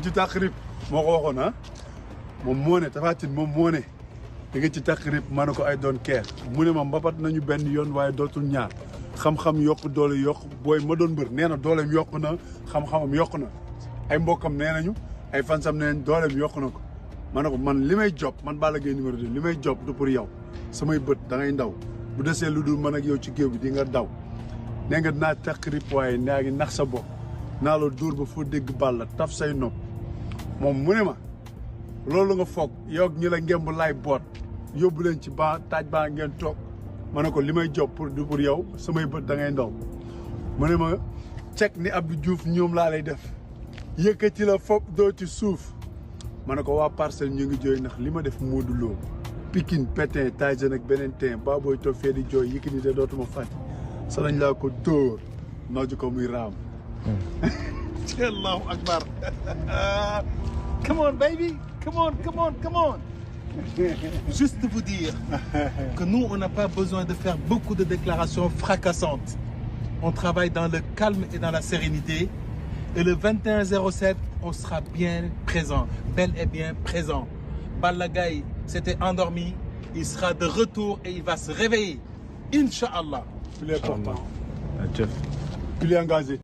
ci tàq rib moo ko waxoon ah moom moo ne Tapha Tine moom moo ne di nga ci tàq rib ma ne ko I don't care mu ne ma mbapat nañu benn yoon waaye dootul ñaar xam-xam yokk doole yokk booy ma doon mbër nee na dooleem yokk na xam-xamam yokk na ay mbokkam nee nañu ay fansam nee nañ dooleem yokk na ko ma ne ko man li may job man Balla Gaye numéro 2 li may job du pour yow samay bët da ngay ndaw bu desee lu dul man ak yow ci géew bi di nga daw nee nga naa tàq rib waaye naa ngi nax sa bopp naa la dóor ba foo dégg Balla taf say nopp moom mu ne ma loolu nga foog yow ñi la ngemb laay boot yóbbu leen ci ba taaj baa ngeen toog ma ne ko li may job pour du pour yow samay bët da ngay ndaw mu ne ma cek ni Abdou Diouf ñoom laa lay def yëkkati la fopp doo ci suuf ma ne ko waa Parcelles ñu ngi jooy ndax li ma def Modou Lo Pikine Pétin Tyson ak beneen teen ba booy toog fee di jooy Yékini te dootuma fàtte sa lañ laa ko dóor nooju ko muy raam Allahu akbar Come on, baby. Come on, come on, come on. Juste vous dire que nous, on n'a pas besoin de faire beaucoup de déclarations fracassantes. On travaille dans le calme et dans la sérénité. Et le 21-07, on sera bien présent, bel et bien présent. Balla Gaye s'était endormi. Il sera de retour et il va se réveiller. Inch'Allah. Plus important. Plus engagé.